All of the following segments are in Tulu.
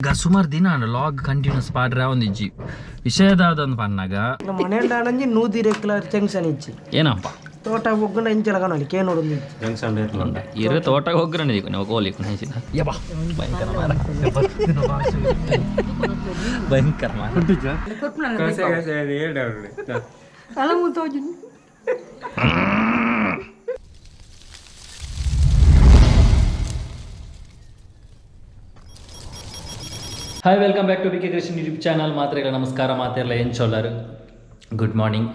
ಸುಮಾರು ದಿನ ಲಾಗ್ ಕಂಟಿನ್ಯೂಸ್ ಪಾಡ್ರೆ ಒಂದಿಜ್ಜಿ ವಿಷಯದಾದೊಂದು ಪನ್ನಾಗ ಮನೆಂಡಾನಂಜಿ ನೂದಿರೆಕ್ಲ ಜಂಕ್ಷನ್ ಇಚ್ಚಿ. ಏನಪ್ಪ? ತೋಟ ಒಗ್ಗುನ ಇಂಚಲ ಕಾಣಲಿ ಕೇನೋಡು. ಜಂಕ್ಷನ್. ಇರು ತೋಟಕ್ಕೆ ಹೋಗ್ರೆ ನಾವು ಕೋಲಿ ಯಬ್ಬಾ, ಭಯಂಕರ ಮಾರ, ಭಯಂಕರ ಮಾರ. Hi, welcome back to B K Krishan YouTube channel. ಮಾತ್ರೆಗಳ ನಮಸ್ಕಾರ, ಮಾತೆರ್ಲ ಎಂಚೊಲ್ಲರು? Good morning.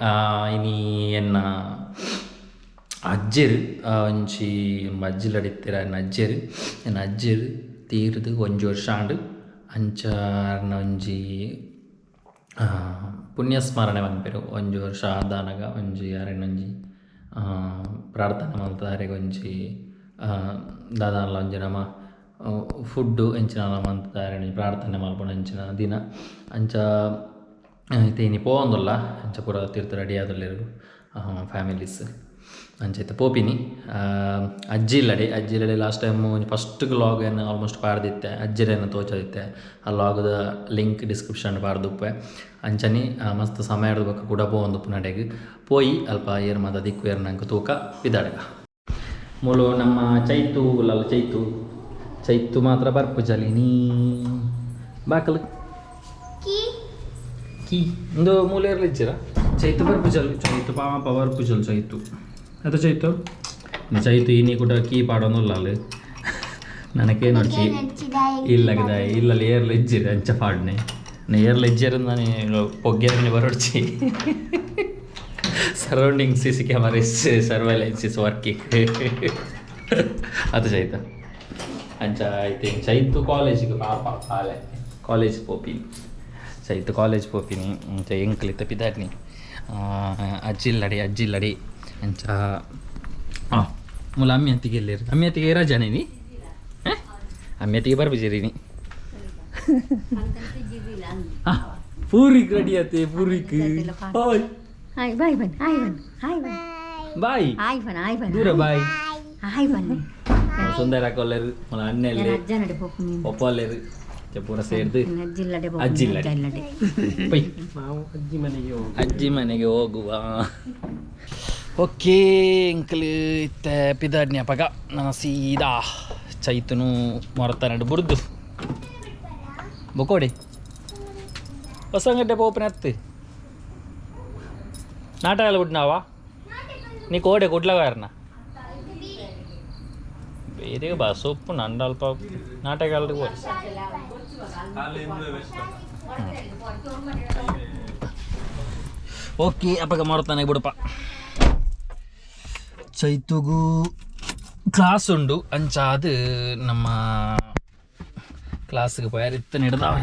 ಇನಿ ಎನ್ನ ಅಜ್ಜೆರ್, ಒಂಜಿ ಅಜ್ಜಿಲಡಿತ್ತಿರ ಎನ್ನ ಅಜ್ಜೆರ್. ಎನ್ನ ಅಜ್ಜೆರ್ ತೀರ್ದು ಒಂಜಿ ವರ್ಷ ಆಂಡ್. ಅಂಚ ಅರ್ನ ಒಂಜಿ ಪುಣ್ಯಸ್ಮರಣೆ ಪನ್ಪೆರ್. ಒಂಜಿ ವರ್ಷ ಆದಾನಗ ಒಂಜಿ ಅರೆನ ಒಂಜಿ ಪ್ರಾರ್ಥನೆ ಮಲ್ತ್ ಅರೆಗ್ ಒಂಜಿ ದಾದಾನ್ಲ ಒಂಜಿ ನಮ ಫುಡ್ಡು ಎಂಚಿನ ಮಂತ್ ಅರೆನ ಪ್ರಾರ್ಥನೆ ಮಲ್ಪುನ ಅಂಚಿನ ದಿನ. ಅಂಚ ಇತ್ತೆ ಇನಿ ಪೋವೊಂದುಲ್ಲ. ಅಂಚ ಪೂರ ತಿರ್ತ್ ರೆಡಿ ಆದುಲ್ಲೆರ್ ಫ್ಯಾಮಿಲೀಸ್. ಅಂಚ ಇತ್ತೆ ಪೋಪಿನಿ ಅಜ್ಜಿ ಇಲ್ಲಡೆ. ಅಜ್ಜಿ ಇಲ್ಲಡೆ ಲಾಸ್ಟ್ ಟೈಮ್ ಒಂಜಿ ಫಸ್ಟ್ ಲಾಗ್ ಏನು ಆಲ್ಮೋಸ್ಟ್ ಪಾಡ್ದಿತ್ತೆ, ಅಜ್ಜಿರೇನ ತೋಚದಿತ್ತೆ. ಆ ಲಾಗ್ದ ಲಿಂಕ್ ಡಿಸ್ಕ್ರಿಪ್ಷನ್ ಪಾಡ್ದುಪ್ಪೆ. ಅಂಚನೆ ಮಸ್ತ್ ಸಮಯ ಹಿಡ್ದು ಬೊಕ್ಕ ಕೂಡ ಪೋವೊಂದುಪ್ಪು ನಡೆಗ್ ಪೋಯಿ ಅಲ್ಪ ಏರ್ ಮಾತ ದಿಕ್ಕು ನಂಗೆ ತೂಕ ಪಿದಾಡಗ. ಮೂಲು ನಮ್ಮ ಚೈತು ಉಲ್ಲಲ್ಲ, ಚೈತು ಚೈತು ಮಾತ್ರ ಬರ್ಪುಜಲಿ. ನೀ ಬಾಕಲು ಕೀ ಒಂದು ಮೂಲೆ ಇರ್ಲಿಜ್ಜಿರ. ಚೈತು ಬರ್ಪುಜಲ್, ಚೈತು ಪಾಪ ಬರ್ಪುಜಲ್. ಚೈತು ಅದು ಚೈತು ಚೈತು ಇನಿ ಕೂಡ ಕೀ ಪಾಡೋನುಲ್ಲ. ಅಲ್ಲಿ ನನಗೆ ನೋಡ್ಚಿ ಇಲ್ಲಗದ ಇಲ್ಲಲ್ಲಿ ಏರ್ಲ ಇಜ್ಜಿರ. ಅಂಚ ಪಾಡ್ನೆ ಏರ್ಲ ಇಜ್ಜಿರ. ನಾನು ಪೊಗ್ಗೆರನೆ ಬರೋಡ್ಚಿ. Surrounding C C camera is surveillance is working. ಅದು ಚೈತ. ಅಂಚ ಐತೆ ಚೈತು ಕಾಲೇಜಿಗೆ ಪಾಪ ಪಾಲೆ ಕಾಲೇಜ್ ಪೋಪಿನಿ. ಚೈತು ಕಾಲೇಜ್ ಪೋಪಿನಿ. ಅಂಚ ಎಂಕ್ಲಿತ್ತ ಪಿದಾರ್ನಿ ಅಜ್ಜಿಲ್ಲಡಿ ಅಜ್ಜಿಲ್ಲಡಿ. ಅಂಚ ಮೂಲ ಅಮ್ಮಿ ಅತ್ತಿಗೆ ಎಲ್ಲೇರು? ಅಮ್ಮಿ ಅತ್ತಿಗೆ ರಜಾನೆ ನೀ ಅಮ್ಮಿ ಅತ್ತಿಗೆ ಬರ್ಬಿಜಿರಿ ನೀ. ಪೂರಿಕ್ ರೆಡಿ ಆತೆ ಪೂರಿಕ್. ಹಾಯ್. ಹಾಯ್ ಬಾಯ್ ಬನ್, ಹಾಯ್ ಬನ್, ಹಾಯ್ ಬನ್. ಬಾಯ್. ಹಾಯ್ ಬನ್, ಹಾಯ್ ಬನ್. ದೂರ ಬಾಯ್. ಹಾಯ್ ಬನ್. ಸುಂದರ ಕೊಲ್ಲೇರು ಮಲ ಅಣ್ಣೆಲ್ಲೆ. ಅಜ್ಜನಡೆ ಪೋಪುನಿ. ಒಪ್ಪಲ್ಲೇರು ಪೂರ ಸೇರ್ದು. ಅಜ್ಜಿಲ್ಲಡೆ. ಅಜ್ಜಿಲ್ಲಡೆ. ಅಜ್ಜಿಲ್ಲಡೆ. ಪೈ. ನಾವು ಅಜ್ಜಿ ಮನೆಗೆ ಹೋಗಿ ಅಜ್ಜಿ ಮನೆಗೆ ಹೋಗುವ. ಓಕೆ ಅಂಕಲ್, ಇತ್ತೆ ಪಿದಾಡ್ನಿ ಅಪಗ ನಾನು ಸೀದಾ ಚೈತನು ಮೊರತನಡು ಬುರ್ದು ಬೊಕೋಡಿ ಹೊಸಂಗಡ್ಡೆ ಪೋಪನೆ ಅತ್ತು ನಾಟಕ ಬಿಡ್ನಾವ ನೀ ಕೋಡೆ ಕುಡ್ಲಗಾರನ ಬೇರೆ ಬಸ್ ಉಪ್ಪು ನಂಡ ಅಲ್ಪ ನಾಟಕ ಹೋರಿ. ಓಕೆ, ಅಪ್ಪಗ ಮಾಡ್ತಾನೆ ಬಿಡಪ್ಪ. ಚೈತುಗು ಕ್ಲಾಸ್ ಉಂಡು. ಅಂಚ ಅದು ನಮ್ಮ ಕ್ಲಾಸ್ಗೆ ಪೋಯಾರ ಇತ್ತ ಹಿಡ್ದವ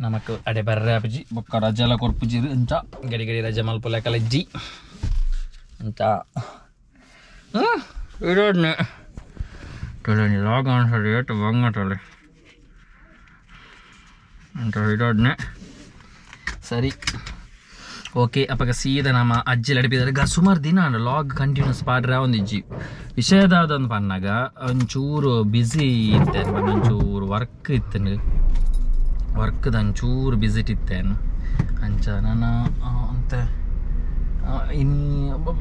ನಮಕ್ ಅಡೆ ಬರ್ರೆ ಅಪ್ಪಜಿ ಬೊಕ್ಕ ರಜೆಲ ಕೊರ್ಪುಜಿರು. ಅಂಚ ಗಡಿ ಗಡಿ ರಜೆ ಮಲ್ಪುಲೆ ಕಲಜ್ಜಿ ಅಂಚ ಇಡೋಡ್ನೆ ಲಾಗ್ ಅನ್ಸರಿ ಏಟು ಬಂಗಟಲ್ಲಿ ಅಂತ ಇಡೋಡ್ನೆ. ಸರಿ, ಓಕೆ, ಅಪ್ಪಗ ಸೀದಾ ನಮ್ಮ ಅಜ್ಜಿ ಲಡಿಪಿದ್ದಾರೆ. ಸುಮಾರು ದಿನ ಲಾಗ್ ಕಂಟಿನ್ಯೂಸ್ ಪಾಡ್ರೆ ಒಂದಿಜ್ಜಿ. ವಿಷಯದಾದೊಂದು ಪನ್ನಾಗ ಒಂಚೂರು ಬ್ಯುಸಿ ಇತ್ತೇನು, ಒಂಚೂರು ವರ್ಕ್ ಇತ್ತೇನು, ವರ್ಕ್ದ ಒಂಚೂರು ಬ್ಯುಸಿ ಇತ್ತೇನು. ಅಂಚ ನಾನು ಅಂತೆ ಇನಿ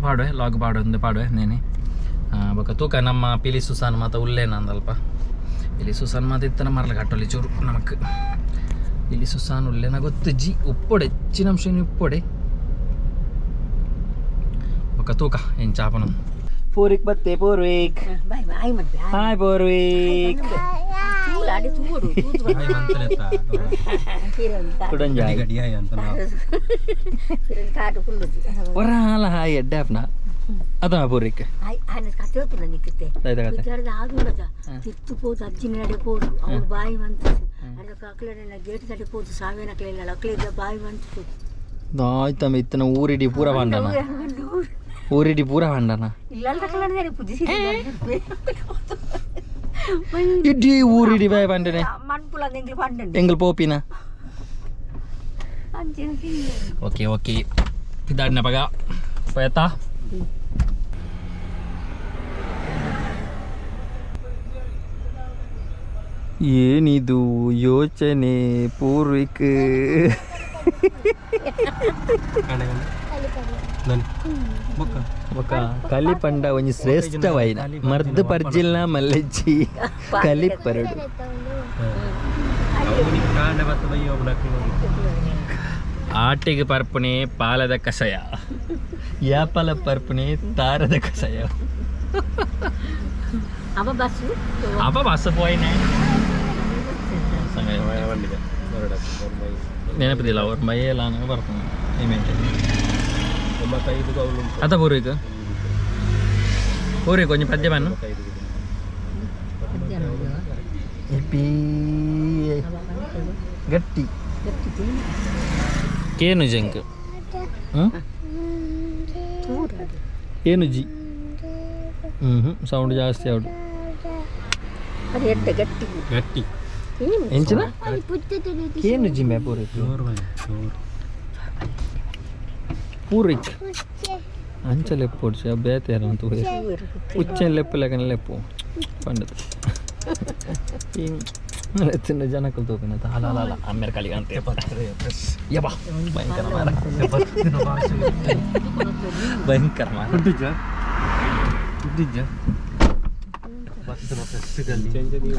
ಪಾಡುವೆ ಲಾಗ್ ಪಾಡುವೆ ಪಾಡುವೆ ನೇನೆ. ಬೊಕ್ಕ ತೂಕ ನಮ್ಮ ಪಿಲಿ ಸುಸಾನ್ ಮಾತ ಉಲ್ಲೇನ ಅಂದಲ್ಪ. ಪಿಲಿ ಸುಸಾನ್ ಮಾತ ಇತ್ತನ ಮರಲ ಕಟ್ಟೊಲಿ ಚೂರು ನಮಕ್. ಪಿಲಿ ಸುಸಾನ್ ಉಲ್ಲೇನ ಗೊತ್ತುಜ್ಜಿ. ಉಪ್ಪೊಡೆ ಹೆಚ್ಚಿನ ಅಂಶ ಉಪ್ಪೊಡೆ. ಬೊಕ್ಕ ತೂಕ ಎಂಚಾಪನ ಪೂರಿಕ್ ಬತ್ತೆ ಪೂರ್ವಿಕ್. ಬಾಯ್ ಬಾಯ್ ಮನ್ಪೆ. ಹಾಯ್ ಪೂರ್ವಿಕ್. ತೂಲಾಡಿ ತೂಡು. ಕುಡಂಜಾಯ್. ಕಾಟು ಕುಳ್ಳು. ಒರಾಲ ಹಾಯ್ ಎಡ್ಡೆ ಅದ ಪೂರ್ವಿಕ್. ఆయన ಕತೆ ನಿಕ್ಕತ್ತೆ. ದಾಯ್ದ ಕತೆ? ಆಗುಂಡದ ತಿತ್ತು ಪೋದು ಅಜ್ಜಿನ ನಡೆ ಪೋದು ಅವ್ರು ಬಾಯಿ ಮಂತು ಅಡ ಅಕ್ಲೆ ಗೇಟ್ ತಡೆ ಪೋದು ಸಾವಿನ ಅಕ್ಲೆ ಅಕ್ಲೆ ಬಾಯಿ ಮಂತು. ಆಯ್ತಮ್ಮ, ಇತ್ತನ ಊರಿಡಿ ಪೂರ ಬಂಡನ, ಊರಿಡಿ ಪೂರ ಬಂಡನ. ಇಲ್ಲ ಪೂಜೆ. ಇಡೀ ಊರಿಡಿ ಬಾಯ್ ಬಂಡನೆ. ಮನ್ಪುಲ ಎಂಗ್ಲು ಪಂಡ. ಎಂಗ್ಲು ಪೋಪಿನ. ಅಂಚಿನ. ಓಕೆ ಓಕೆ, ಪಿದಾಡಿನ ಪಗ ಪೋಯತಾ. ಏನಿದು ಯೋಚನೆ ಪೂರ್ವಿಕ್? ಬೊಕ ಕಲಿಪಂಡ ಒಂಜಿ ಶ್ರೇಷ್ಠವೈನ ಮರ್ದ್ ಪರ್ಜಿಲ್ನ ಮಲ್ಲೆಜ್ಜಿ ಕಲಿಪರಡು. ಆಟಿಗೆ ಪರ್ಪುಣೆ ಪಾಲದ ಕಷಾಯ, ಯಾಪಲ ಪರ್ಪುಣೆ ತಾರದ ಕಷಾಯ. ಅವ ಬಸ್ಸು. ಅಪ್ಪ ಬಸ್ ಪೋಯಿನೆ ನೆನಪದಿಲ್ಲ ಅವ್ರ ಮೈಯೆಲ್ಲ ಬರ್ತಾನೆ ಪೇಮೆಂಟ್ ಅತ್ತ ಪೂರ್ವಿಕ್ ಪೂರ್ವಿಕ್ ಒಂಜಿ ಪದ್ಯ ಬನ್ನು ಇಪ್ಪಿ ಗಟ್ಟಿ ಕೇನು ಜಂಕ್ ಏನು ಜಿ ಹ್ಞೂ ಸೌಂಡ್ ಜಾಸ್ತಿ ಅವಡು. ಅದು ಎಡ್ಡೆ ಗಟ್ಟಿ. ಗಟ್ಟಿ. ಎಂಚಿನ ಕೇನು ಜಿಮ್ಮೆ ಪೂರ್ವಿಕ್ ಪೂರ್ವಿಕ್ ಅಂಚ ಲೆಪ್ಪೊಡ್ಚಿ ಅವು ಬೇತೆ ಅಂತ ಉಚ್ಚನ್ ಲೆಪ್ಪು ಲೆಕ್ಕನೆ ಲೆಪ್ಪು ಪಂಡದು ಎತ್ತಿನ ಜನಕ್ಕಲು ತೋಪಿನ ಅಲ್ಲ ಅಲ್ಲ ಅಲ್ಲ ಅಮ್ಮೇರ ಕಲಿಗೆ ಅಂತ ಯಬ್ಬಾ ಭಯಂಕರ ಮಾರ, ಭಯಂಕರ ಮಾರ.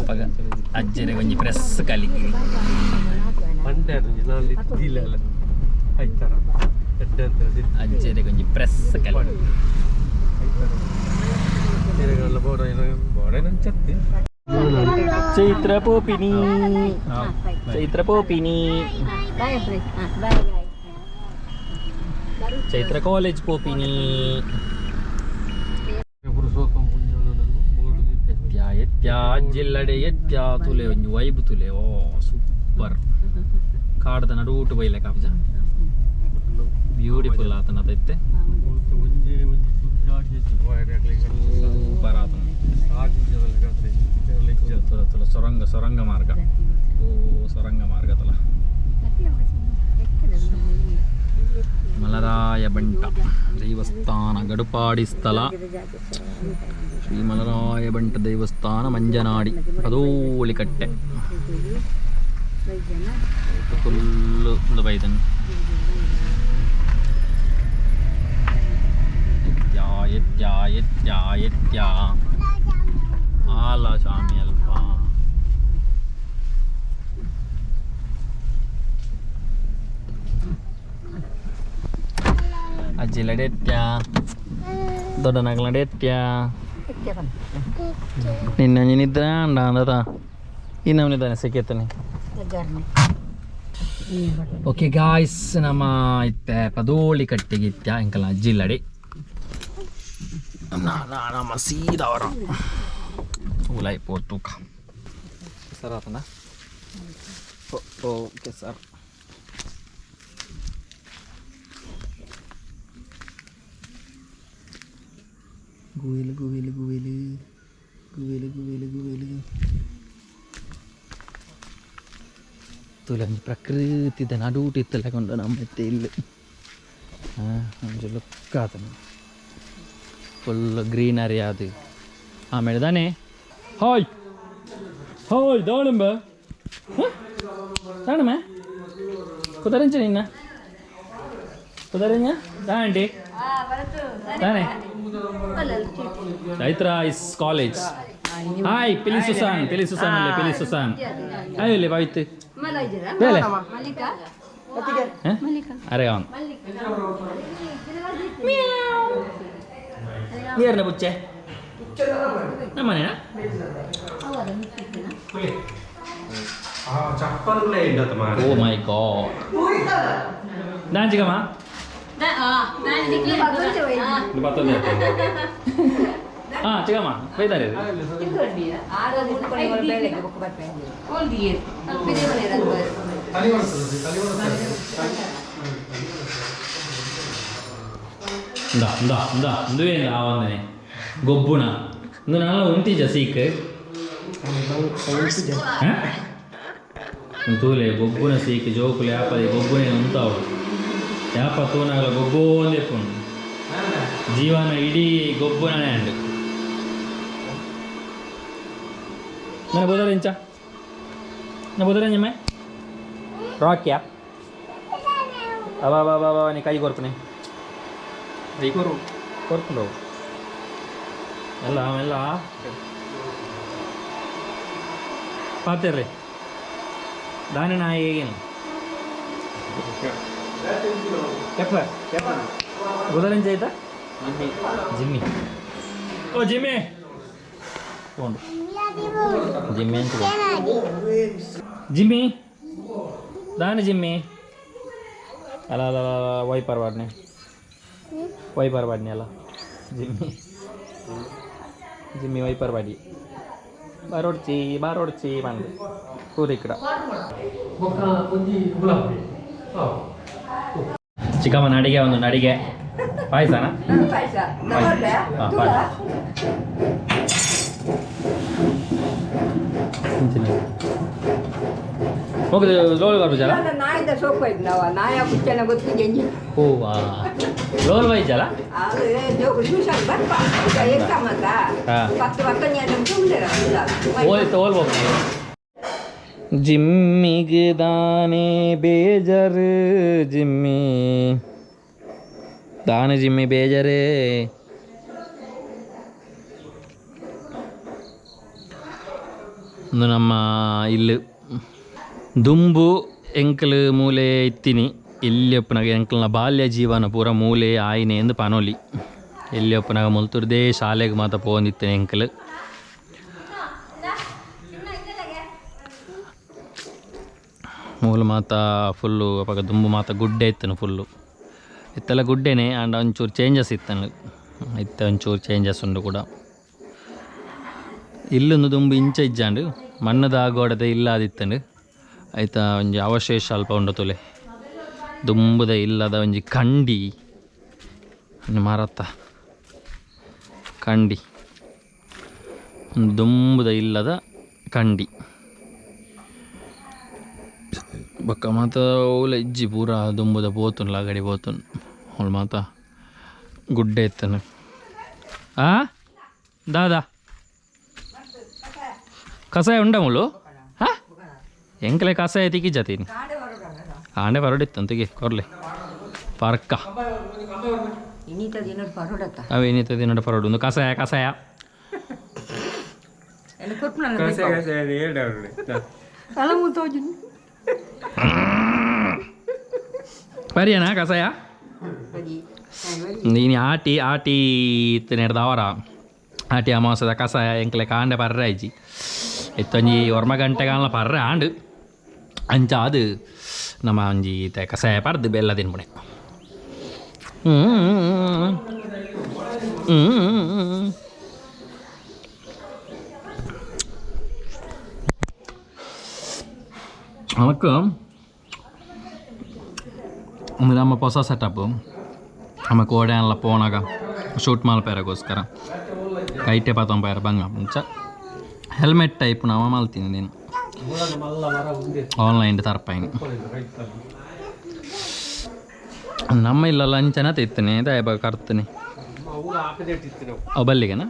ಅಪಗ ಅಜ್ಜರೆ ಒಂಜಿ ಪ್ರೆಸ್ ಕಲಿಗೆ. ಅಜ್ಜರೆ ಒಂಜಿ ಪ್ರೆಸ್ ಕಲಿಗೆ. ಚೈತ್ರ ಪೋಪಿನಿ, ಚೈತ್ರ ಪೋಪಿನಿ. Bye bye bye. Chaitra college ಪೋಪಿನಿ. ಎತ್ಯ ಎತ್ಯ ಅಜ್ಜಿಲ್ಲಡೆ ಎತ್ಯ ತುಲೆ ಒಂಜಿ ವೈಬ್ ತುಲೆ. ಓ ಸೂಪರ್, ಕಾಡ್ದ ನಡುಟು ಬೈಲೆ ಕಾಪ್ಜ ಬ್ಯೂಟಿಫುಲ್ ಆತನ ಇತ್ತೆ ಸೂಪರ್ ಆತನ. ತುಲ ತುಲ ತುಲ ಸೊರಂಗ ಸೊರಂಗ ಮಾರ್ಗ. ಓ ಸೊರಂಗ ಮಾರ್ಗ ತುಲ. ಮಲರಾಯ ಬಂಟ ದೇವಸ್ಥಾನ, ಗಡುಪಾಡಿ ಸ್ಥಳ, ಶ್ರೀ ಮಲರಾಯ ಬಂಟ ದೇವಸ್ಥಾನ, ಮಂಜನಾಡಿ, ಪದೋಳಿಕಟ್ಟೆ. ಫುಲ್ಲು ಒಂದು ಬೈದನ್ ಎತ್ಯ ಎತ್ಯ ಎತ್ಯ ಎತ್ಯ ಆಲ ಸ್ವಾಮಿ ಅಲ್ಪ. ಅಜ್ಜಿ ಲಡೆತ್ಯ, ದೊಡ್ಡ ನಗಲ ಎತ್ಯ. ನಿನ್ನ ನಿದ್ರೆ ಅಂಡ ಅಂದದ ಇನ್ನವನಿದ್ದಾನೆ ಸೆಕೆತ್ತನೆ. ಓಕೆ ಗಾಯ್ಸ್, ನಮ್ಮ ಇತ್ತೆ ಪದೋಳಿ ಕಟ್ಟಿಗೆ ಇತ್ಯ ಎಂಕಲ ಅಜ್ಜಿಲ್ಲಡಿ ನಮ್ಮ ಸೀದಾ ಅವರ ಉಲಾಯ್ ಪೋತುಕ ಸರ್ ಆತನ. Okay sir. ಗುವೆಲು ಗುವೆಲು ಗುವೆಲು ಗುವೆಲು ಗುವೆಲು ಗುವೆಲು ತುಲಂಜಿ ಪ್ರಕೃತಿದ ನಡುಟು ಇತ್ತಲೆಕೊಂಡು ನಮ್ಮ ಇತ್ತೆ ಇಲ್ಲಿ ಒಂಜಿ ಲುಕ್ ಆತನ ಫುಲ್ ಗ್ರೀನರಿ ಅದು. ಆಮೇಲೆ ದಾನೆ ಹಾಯ್ ಹಾಯ್ ದಾಳಿಂಬ ದಾಣಮೆ ಕುದರಿಂಚ ನಿನ್ನ ಕುದರಿಂಜ ದಾಂಡಿ ದಾನೆ. Chaitra is college. Hi ಪಿಲಿ ಸುಸಾನ್, ಪಿಲಿ ಸುಸಾನ್ ಅಲ್ಲೇ ಪಿಲಿ ಸುಸಾನ್ ಅಯ್ಯೋ ಬಾವಿತ್ತು ಬೇಲೆ ಅರೆ ಅವನು ನೀರ್ನ ಬುಚ್ಚೆ ನಮ್ಮನೇನಾ? ಓ ಮೈ ಗಾಡ್, ನಾಂಜಿಗಮ್ಮ ಹಾಂ ಚಿಕ್ಕಮ್ಮ ಬೈತಾರೆ. ಇಂದ ಇಂದ ಇಂದ ಇಂದುವೇ ಆವಂದನೆ ಗೊಬ್ಬುನ ಇಂದು ನಾನ ಉಂತಿಜ ಸೀಕ್ ತೂಲೆ ಗೊಬ್ಬುನ ಸೀಕ್ ಜೋಕುಲು ಯಾಪದಿ ಗೊಬ್ಬುನೇ ಉಂತಾವು ಯಾಪ ತೂನಾಗಲ ಗೊಬ್ಬೋ ಅಂದೆಪ್ಪುಂಡು ಜೀವನ ಇಡೀ ಗೊಬ್ಬುನೇ ಅಂಡು. ನನ್ನ ಬೋದಾರ ಇಂಚ ನಾ ಬುದರಂಜಮ್ಮೆ ರಾಕ್ಯಾ ಅವ ಅವ ಅವ ನೀ ಕೈ ಕೊರ್ಪನೆ ಕೈ ಕೊರು ಕೊರ್ಪುಂಡು ಎಲ್ಲ ಅವೆಲ್ಲ ಪಾತಿರ್ರಿ ದಾನಿ ನಾಯಿ ಏನು ಬುದರಂಜ ಆಯ್ತಾ ಜಿಮ್ಮಿ ಓ ಜಿಮ್ಮಿ போண்டு ಜಿಮ್ಮಿ ಅಂತ ಜಿಮ್ಮಿ ದಾನಿ ಜಿಮ್ಮಿ ಅಲ್ಲ ಅಲ್ಲ ಅಲ್ಲ ವೈಪರ್ ವಾಡ್ನೆ ವೈಪರ್ ವಾಡ್ನೆ ಅಲ್ಲ ಜಿಮ್ಮಿ ಜಿಮ್ಮಿ ವೈಪರ್ ವಾಡಿ ಬಾರೋಡ್ಚಿ ಬಾರೋಡ್ಚಿ ಬಂದು ಕೂರಿ ఇక్కడ ಚಿಕ್ಕಮ್ಮನ ಅಡಿಗೆ ಒಂದು ಅಡಿಗೆ ಪಾಯಸನಾ? ಹಾಂ, ಪಾಯಸ. ಹೋಗಿ ಲೋಲ್ ಬರ್ಬುಜಲ್ಲ. ನಾಯಿದ ಸೋಕು ನಾವ ನಾಯ ಕುಚ್ಚನ ಗೊತ್ತು ಜಂಜಿ. ಓ ಲೋಲ್ ಬೈಜಲ್ಲ. ಅದು ಜೋಕು ಟ್ಯೂಷನ್ ಬರ್ಪ ಎಕ್ಸಾಮ್ ಅಂತ. ಹಾ. ಪತ್ತು ಪತ್ತನೇ ತುಂಬಿರ. ಓಲ್ ತೋಲ್ ಹೋಗಿ ಜಿಮ್ಮಿಗೆ ದಾನೆ ಬೇಜಾರು ಜಿಮ್ಮಿ ದಾನೆ ಜಿಮ್ಮಿ ಬೇಜಾರೇ. ಒಂದು ನಮ್ಮ ಇಲ್ಲು ದುಂಬು ಎಂಕಲ್ ಮೂಲೆ ಇತ್ತೀನಿ ಎಲ್ಲಿ ಒಪ್ಪನಾಗ ಎಂಕಲ್ನ ಬಾಲ್ಯ ಜೀವನ ಪೂರ ಮೂಲೆ ಆಯ್ನೆ ಎಂದು ಪನೋಲಿ ಎಲ್ಲಿ ಒಪ್ಪನಾಗ ಮುಲ್ತುರ್ದೇ ಶಾಲೆಗೆ ಮಾತ ಪೋಂದಿತ್ತೇನೆ ಎಂಕಲ್. ಮೂಲು ಮಾತ ಫುಲ್ಲು ಅಪಗ ದುಂಬು ಮಾತ ಗುಡ್ಡೆ ಇತ್ತನು ಫುಲ್ಲು ಇತ್ತೆಲ್ಲ ಗುಡ್ಡೆನೆ ಆಂಡ ಒಂಚೂರು ಚೇಂಜಸ್ ಇತ್ತನು ಇತ್ತೆ ಒಂಚೂರು ಚೇಂಜಸ್ ಉಂಡು ಕೂಡ. ಇಲ್ಲೊಂದು ದುಂಬು ಇಂಚ ಇಜ್ಜಾಂಡು ಮಣ್ಣದ ಗೋಡದ ಇಲ್ಲಾದಿತ್ತಂಡು ಆಯ್ತಾ ಒಂಜಿ ಅವಶೇಷ ಅಲ್ಪ ಉಂಡು ತುಲೆ ದುಂಬುದ ಇಲ್ಲದ ಒಂಜಿ ಕಂಡಿ ಒಂಜಿ ಮರತ್ತ ಕಂಡಿ ಒಂದು ದುಂಬುದ ಇಲ್ಲದ ಕಂಡಿ ಬೊಕ್ಕ ಮಾತ ಓಲ ಇಜ್ಜಿ ಪೂರ ದುಂಬುದ ಪೋತುನ್ ಲಗಡಿ ಪೋತುನ್ ಅವಳು ಮಾತ ಗುಡ್ಡೆ ಇತ್ತನು. ಆ ದಾದಾ ಕಸಾಯ ಉಂಡ ಮುಳು ಹಾ ಎಂಕಲೆ ಕಸಾಯ ತಿಕ್ಕಿ ಜತೀನಿ ಆಂಡೆ ಪರೋಡಿತ್ತು ತಿಗಿ ಕೊರ್ಲೆ ಪರ್ಕ. ಇನ್ನಿತ ದಿನ ಪರೋಡತ್ತ. ಅವು ಇನ್ನಿತ ದಿನ ಪರೋಡು ಒಂದು ಕಸಾಯ ಕಸಾಯ. ಎಲ್ಲ ಕೊರ್ಪುನ ಅಲ್ಲ ತೋಜು. ಬರಿಯನಾ ಕಸಾಯ? ನೀನು ಆಟಿ ಆಟಿ ಇತ್ತು ಆಟಿ ಅಮಾವಾಸ್ಯದ ಕಸಾಯ ಎಂಕಲೆ ಕಾಂಡೆ ಪರ್ರೆ ಇಜ್ಜಿ ಇತ್ತೊಂಜಿ ಒರ್ಮ ಗಂಟೆ ಕಾಲ ಪರ್ರೆ ಆಂಡ್ ಅಂಚ ಅದು ನಮ್ಮ ಒಂಜಿ ಇತ್ತೆ ಕಸಾಯ ಪರ್ದು ಬೆಲ್ಲ ತಿನ್ಪುಣೆ. ನಮಕ್ ಒಂದು ನಮ್ಮ ಹೊಸ ಸೆಟಪ್ಪು ನಮ್ಮ ಕೋಡೆ ಎಲ್ಲ ಪೋನಾಗ ಶೂಟ್ ಮಲ್ಪೆರಗೋಸ್ಕರ ಕೈಟೆ ಪತೊಂಪೆರ ಬಂಗ ಮುಂಚ ಹೆಲ್ಮೆಟ್ ಟೈಪ್ ನಾವು ಮಲ್ತೀನಿ ನೀನು ಆನ್ಲೈನ್ ತರ್ಪಾಯಿನಿ ನಮ್ಮ ಇಲ್ಲಲ್ಲ ಅಂಚನ ತಿತ್ತನೆ ದಯಬ ಕರ್ತನೆ ಅವು ಬಲ್ಲಿಗೆನಾ.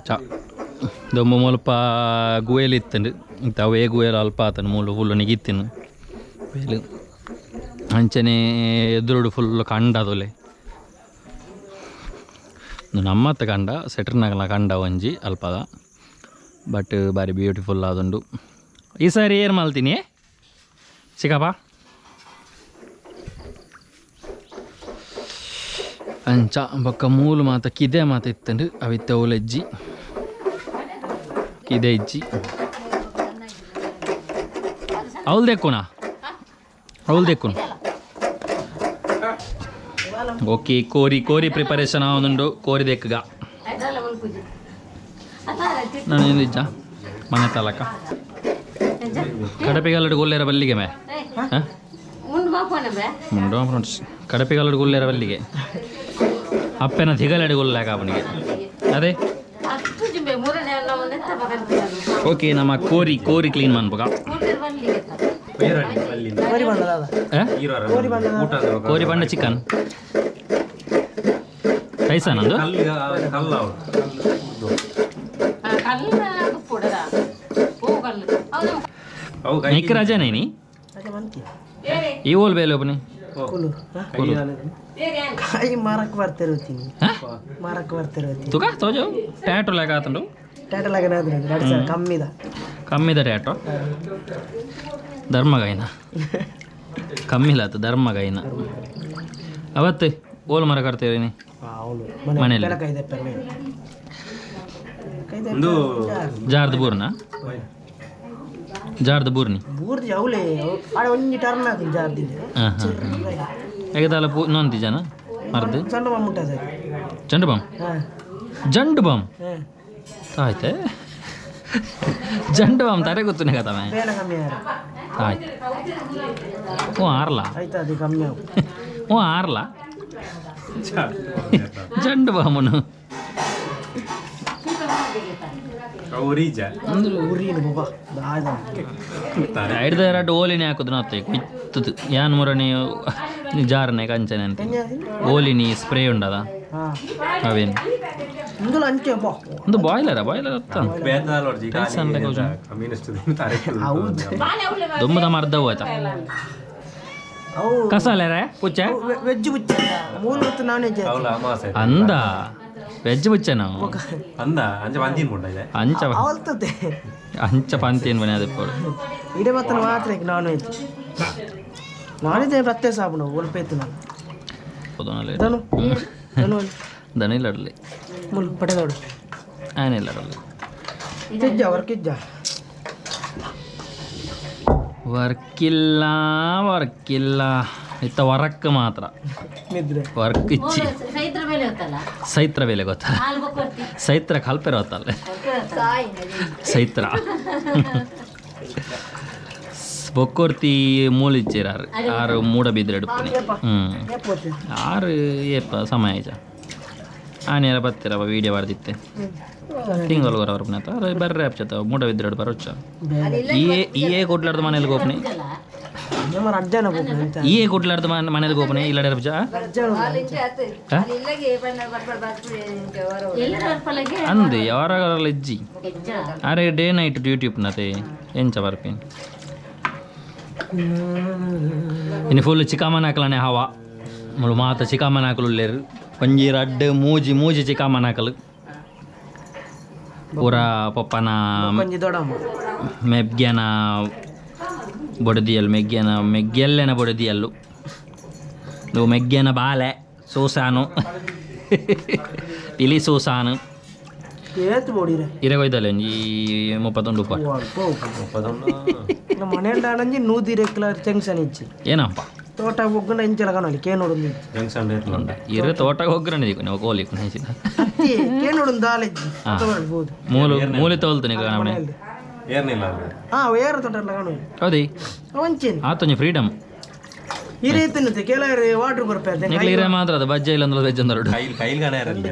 ಚ ದೊಂಬು ಮುಲ್ಪ ಗುವೇಲು ಇತ್ತಂಡು ಇತ್ತ ಅವೇ ಗುವೇಲು ಅಲ್ಪ ಆತನು ಮೂಲು ಫುಲ್ಲು ನಿಗಿತ್ತಿನ ವೇಲು ಅಂಚನೆ ಎದುರುಡು ಫುಲ್ಲು ಕಂಡ ಅದೊಲೆ ನಮ್ಮತ್ತ ಕಂಡ ಸೆಟ್ರ್ನಾಗಲ ಕಂಡ ಒಂಜಿ ಅಲ್ಪದ ಬಟ್ ಬಾರಿ ಬ್ಯೂಟಿಫುಲ್ ಆದುಂಡು. ಈ ಸಾರಿ ಏನು ಮಲ್ತೀನಿ ಚಿಕ್ಕಪ್ಪ ಅಂಚ ಬೊಕ್ಕ ಮೂಲು ಮಾತ ಕಿದೆ ಮಾತ ಇತ್ತಂಡು ಅವಿತ್ತ ಓಲೆಜ್ಜಿ ಕಿದೆ ಇಜ್ಜಿ ಅವಳು ದೆಕ್ಕುನಾ ಅವಳು ದೆಕ್ಕುನು. ಓಕೆ ಕೋರಿ ಕೋರಿ ಪ್ರಿಪರೇಷನ್ ಆವೊಂದುಂಡು ಕೋರಿ ದೆಕ್ಕಗ ನಾನು ನಿಜ ಮನೆ ತಲಕ ಕಡಪೆಗಲ್ಲಡು ಗೊಲ್ಲೇರ ಬಲ್ಲಿಗೆ ಮೇ ಮುಂಡು ಕಡಪೆಗಲ್ಲಡು ಗೊಲ್ಲೇರ ಬಲ್ಲಿಗೆ ಅಪ್ಪನ ದಿಗಲಡಿ ಗೊಲ್ಲಾಕ ಅವನಿಗೆ ಅದೇ. ಓಕೆ ನಮ್ಮ ಕೋರಿ ಕೋರಿ ಕ್ಲೀನ್ ಮನ್ಪುಗ. ಕೋರಿ ಬಂದ ದಾದ? ಕೋರಿ ಬಂಡ ಚಿಕನ್ ಟೈಸನ್ ಅಂದು ನಿಕ್ ರಜಾನೇ ನೀ ಅದೇ ಮಂತಿ ಈ ಓಲ್ ಬೇಲೆ ಒಬ್ಬನಿ ಕುಲು ಕಾಯಿ ಮಾರಕ್ಕೆ ಬರ್ತಿರ್ತೀನಿ ಮಾರಕ್ಕೆ ಬರ್ತಿರ್ತೀನಿ ತುಕ ತೋಜು ಟ್ಯಾಟು ಲೆಕ್ಕ ಆತುಂಡು ಟಾಟಾ ಲಗನ ಆದ್ರೆ ಎರಡು ಸಾವಿರ ಕಮ್ಮಿದ ಕಮ್ಮಿದ ಟ್ಯಾಟು ಧರ್ಮಗಾಯಿನ ಕಮ್ಮಿಲ್ಲ ಆತು ಧರ್ಮಗಾಯಿನ ಅವತ್ತು ಓಲ್ ಮರ ಕಟ್ತೀರಿ ನೀ ಅವಳು ಮನೆ ಮನೆಯಲ್ಲಿ. ಬೆಳಕ ಇದೆ ಪೆರ್ಮೆ ಜಾರ್ದ ಬೂರ್ನ ಜಾರ್ದ ಬೂರ್ನಿ ಬೂರ್ದಿ ಅವಲೇ ಆಡ ಒಂಜಿ ಟರ್ನ್ ಆತು ಜಾರ್ದಿ ಹಾಂ ಹಾಂ ಹೇಗದಲ್ಲ ಪೂ ನೊಂದಿ ಜನ ಮರ್ದು ಸಣ್ಣ ಮಮ್ಮುಟ್ಟ ಸರ್ ಜಂಡು ಬಾಮ್ ಹಾಂ ಜಂಡು ಬಾಮ್ ಹಾಂ ಆಯ್ತೆ ಜಂಡು ಬಾಮ್ ತಾರೆ ಗೊತ್ತುನೆ ಕದಮೆ ಬೇಡ ಕಮ್ಮಿ ಯಾರು ಆಯ್ತು ಓ ಆರ್ಲ ಆಯ್ತು ಅದು ಕಮ್ಮಿ ಆವು ಓ ಆರ್ಲ ಜಂಡು ಬಾಮುನು ಊರಿನ ಬೊಬ್ಬ ದಾದ ಐಡ್ದ ಎರಡು ಓಲಿನಿ ಹಾಕುದು ನಾತ್ತೆ ಕುಯ್ತದು ಯಾನ್ ಮುರಣಿ ಜಾರನೆ ಕಂಚನೆ ಅಂತ ಓಲಿನಿ ಸ್ಪ್ರೇ ಉಂಡದ ಹಾಂ ಅವೇನು ಇಂದುಲ ಅಂಚೆ ಬಾ ಒಂದು ಬಾಯ್ಲರ ಬಾಯ್ಲರ್ ಅತ್ತ ಹೌದು ದುಮ್ಮದ ಮರ್ದವು ಆಯ್ತಾ ಅವು ಕಸಾಲೆರೆ ಪುಚ್ಚ ವೆಜ್ ಬುಚ್ಚ ಮೂಲ ಹೊತ್ತು ನಾನ್ ವೆಜ್ ಅಂದ ವೆಜ್ ಪುಚ್ಚ ನಾವು ಅಂದ ಅಂಚ ಪಂತಿನ್ ಪುಂಡ ಇದೆ ಅಂಚ ಅವಲ್ತದೆ ಅಂಚ ಪಂತಿ ಏನು ಮನೆ ಅದಕ್ಕೆ ಇಡೇ ಬತ್ತನ ಮಾತ್ರ ನಾನ್ ವೆಜ್ ನಾನ್ ವೆಜ್ ಪ್ರತ್ಯೇಕ ಸಾಪು ಒಲ್ಪೇತು ನಾನು ಧನು ಧನು ದನಿಲ್ಲಡಲಿ ಮುಲ್ ಪಡೆದೋಡು ಆನಿಲ್ಲಡಲಿ ಕಿಜ್ಜ ವರ್ಕಿಜ್ಜ ವರ್ಕಿಲ್ಲ ವರ್ಕಿಲ್ಲ ಇತ್ತ ವರಕ್ ಮಾತ್ರ ನಿದ್ರೆ ವರ್ಕ್ ಇಚ್ಚಿ ಸೈತ್ರ ಮೇಲೆ ಗೊತ್ತಲ್ಲ ಸೈತ್ರ ಬೆಲೆ ಗೊತ್ತಲ್ಲ ಹಾಲು ಕೊಡ್ತಿ ಸೈತ್ರ ಕಲ್ಪೆರ ಗೊತ್ತಲ್ಲ ಸೈತ್ರ ಬೊಕ್ಕೊರ್ತಿ ಮೂಲಿಚ್ಚಿರಾರು ಆರು ಮೂಡ ಬಿದ್ರೆ ಎಡುಪ್ಪನೆ ಹ್ಞೂ ಏಪೋತೆ ಆರು ಏಪ ಸಮಯ ಆಯ್ತ ಆನೇರ ಬತ್ತಿರಪ್ಪ ವೀಡಿಯೋ ಬರ್ದಿತ್ತೆ ತಿಂಗಳು ಗೊರ ಬರ್ಪನೆ ಅರೆ ಬರ್ರೆ ಅಪ್ಚತ ಮೂಡ ಬಿದ್ರೆ ಬರೋಚ್ಚ ಈ ಈ ಕೊಡ್ಲಾರ್ದ ಮನೇಲಿ ಗೋಪನೆ ನಮ್ಮ ಅಜ್ಜನ ಗೋಪನೆ ಅಂತ ಈ ಕೊಡ್ಲಾರ್ದ ಮನೇಲಿ ಗೋಪನೆ ಇಲ್ಲಡೆ ಅಪ್ಚ ಅಜ್ಜನ ಅಂದೆ ಯಾವಾಗಲ್ಲ ಇಜ್ಜಿ ಅರೆ ಡೇ ನೈಟ್ ಡ್ಯೂಟಿ ಉಪ್ಪುನತೆ ಎಂಚ ಬರ್ಪೇನು ಇನ್ನು ಫುಲ್ ಚಿಕ್ಕಮ್ಮನ ಹಾಕಲನೆ ಹವಾ ಮುಳು ಮಾತ ಚಿಕ್ಕಮ್ಮನ ಹಾಕಲು ಉಲ್ಲೇರು ಒಂಜಿ ರಡ್ಡ್ ಮೂಜಿ ಮೂಜಿ ಚಿಕ್ಕಮ್ಮನ ಹಾಕಲು ಪೂರ ಪಪ್ಪನ ಒಂಜಿ ದೊಡಮ್ಮ ಮೆಗ್ಗೆನ ಬೊಡದಿಯಲ್ಲು ಮೆಗ್ಗೆನ ಮೆಗ್ಗೆಲ್ಲೆನ ಬೊಡದಿಯಲ್ಲು నువ్వు ಮೆಗ್ಗೆನ ಬಾಲೆ ಸೂಸಾನು ಪಿಲಿ ಸೂಸಾನು ಏತ್ ಬೋಡಿರೆ ಇರಗೊಯ್ದಲ್ಲ ಒಂಜಿ 31 ರೂಪಾಯಿ ನಮ್ಮ ಮನೆಯಲ್ಲಿ ನೂದಿರೆಕ್ಲ ಜಂಕ್ಷನ್ ಇಚ್ಚಿ ಏನಪ್ಪ ತೋಟ ಒಗ್ಗನ ಇಂಚಲ ಕಾಣಲಿ ಕೇನೋಡು ಜಂಕ್ಷನ್ ಇರ ತೋಟಕ್ಕೆ ಹೋಗ್ರಣ ನಾವು ಕೋಲಿ ಅತ್ತಿ ಕೇನೋಡು ದಾಲೆಜ್ಜಿ ತಗೊಳ್ಬೋದು ಮೂಲು ಮೂಲೆ ತೋಲ್ತಾನೆ ಕಾಣೆ ಏರ್ನಿಲ್ಲ ಹಾ ಏರ ತೋಟ ಎಲ್ಲ ಕಾಣುವೆ ಹೌದಿ ಒಂಚೇನು ಆತೊಂಜಿ ಫ್ರೀಡಮ್ ಈ ರೀತಿ ಕೆಲವರು ವಾಟರ್ ಕೊರ್ಪೆ ನಿಕ್ಲ ಇರ ಮಾತ್ರ ಅದು ಬಜ್ಜೆ ಇಲ್ಲ ಅಂದ್ರೆ ವೆಜ್ ಅಂದ್ರೆ ಕೈಲ್ ಕೈಲ್ ಕಾಣ ಇರಲ್ಲ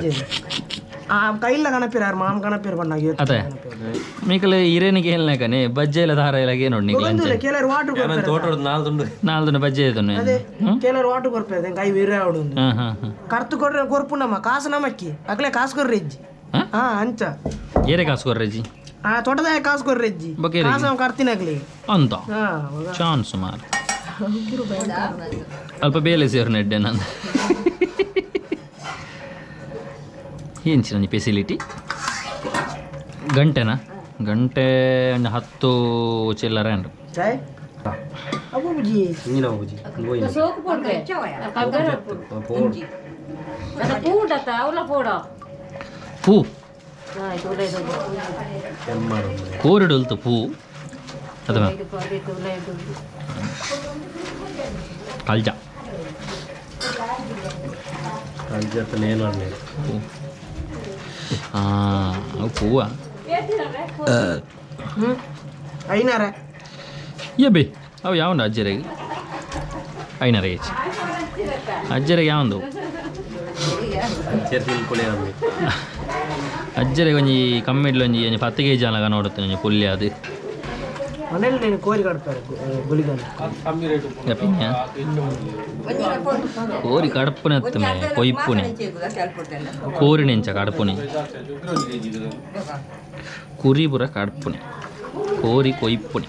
ಆ ಕೈಲ ಕಣಪೀರ್ ಯಾರು ಮಾಮ ಕಣಪೀರ್ ಬಣ್ಣ ಅದೇ ಮೀಕಲೆ ಇರೇನಿಗೆ ಹೇಳ್ನಾಕನೆ ಬಜ್ಜೆ ಇಲ್ಲ ದಾರ ಇಲ್ಲ ನೋಡಿ ನಿಕ್ಲ ಅಂಚೆ ಕೆಲವರು ವಾಟರ್ ಕೊರ್ಪೆ ತೋಟದ ನಾಲ್ ತುಂಡು ನಾಲ್ದು ಬಜ್ಜೆ ಇದ್ದನು ಅದೇ ಕೆಲವರು ವಾಟರ್ ಕೊರ್ಪೆ ಕೈ ವೀರ ಆವಡು ಹಾಂ ಹಾಂ ಹಾಂ ಕರ್ತು ಕೊಡ್ರೆ ಕೊರ್ಪು ನಮ್ಮ ಕಾಸು ನಮಕ್ಕಿ ಅಕ್ಲೆ ಕಾಸು ಕೊರ್ರಿ ಇಜ್ಜಿ ಹಾ? ಹಾ ಅಂಚ ಏರೆ ಕಾಸು ಕೊರ್ರೆಜಿ ಆ ತೋಟದಾಗ ಕಾಸು ಕೊರ್ರಿ ಇಜ್ಜಿ ಬೊಕ್ಕ ಕಾಸು ನಾವು ಕರ್ತೀನಿ ಅಕ್ಲಿ ಅಂತ ಹಾ ಚಾನ್ಸ್ ಮಾರ್ ಅಲ್ಪ ಬೇಲೆ ಸೇರು ನೆಡ್ಡೆ ನಾನು ಏನು ನನ್ನ ಫೆಸಿಲಿಟಿ ಗಂಟೆನಾ ಗಂಟೆ ಒಂದು 10 ಚಿಲ್ಲರೆ ಅಂಡು ಚಾಯ್ ಅಬ್ಬು ಬುಜಿ ಇಂಜಿನ ಬುಜಿ ಸೋಕು ಪೋಡ್ರೆ ಕಗ್ಗರ ಪೂಡತ್ತ ಅವಲ ಪೋಡ ಪೂ ಆಯ್ತು ಉಲೈದು ಕೋರಿಡುಲ್ತು ಪೂ ಅಥವಾ ಉಲೈದು ಕಲ್ಜ ನೇನು ಅಣ್ಣ ಪೂ ಹಾಂ ಅವು ಪೂವ ಹ್ಮ್ ಐನಾರ ಯಬ್ಬಿ ಅವು ಯಾവുಂಡು ಅಜ್ಜರಿಗೆ ಐನರ ಹೆಚ್ಚು ಅಜ್ಜರಿಗೆ ಯಾವಂದು ಸೇರ್ಸಿ ಪುಳಿ ಅಂದು ಅಜ್ಜರಿಗೆ ಒಂಜಿ ಕಮ್ಮಿಡ್ಲು ಒಂಜಿ ಒಂಜಿ 10 ಕೆ ಜಿ ಅಲಗ ನೋಡುತ್ತೆ ಒಂಜಿ ಪುಲ್ಯ ಅದು ಮನೇಲಿ ನೀನು ಕೋರಿ ಕಡ್ಪಾರೆ ಗುಳಿಗನ. ಪಿನ್ಯ ಕೋರಿ ಕಡಪುನೆ ಅತ್ತಮೆ ಕೊಯ್ಪುನೆ ಕೋರಿ ನೆಂಚ ಕಡಪುನೆ ಕುರಿ ಪೂರ ಕಡಪುನೆ ಕೋರಿ ಕೊಯ್ಪುನೆ.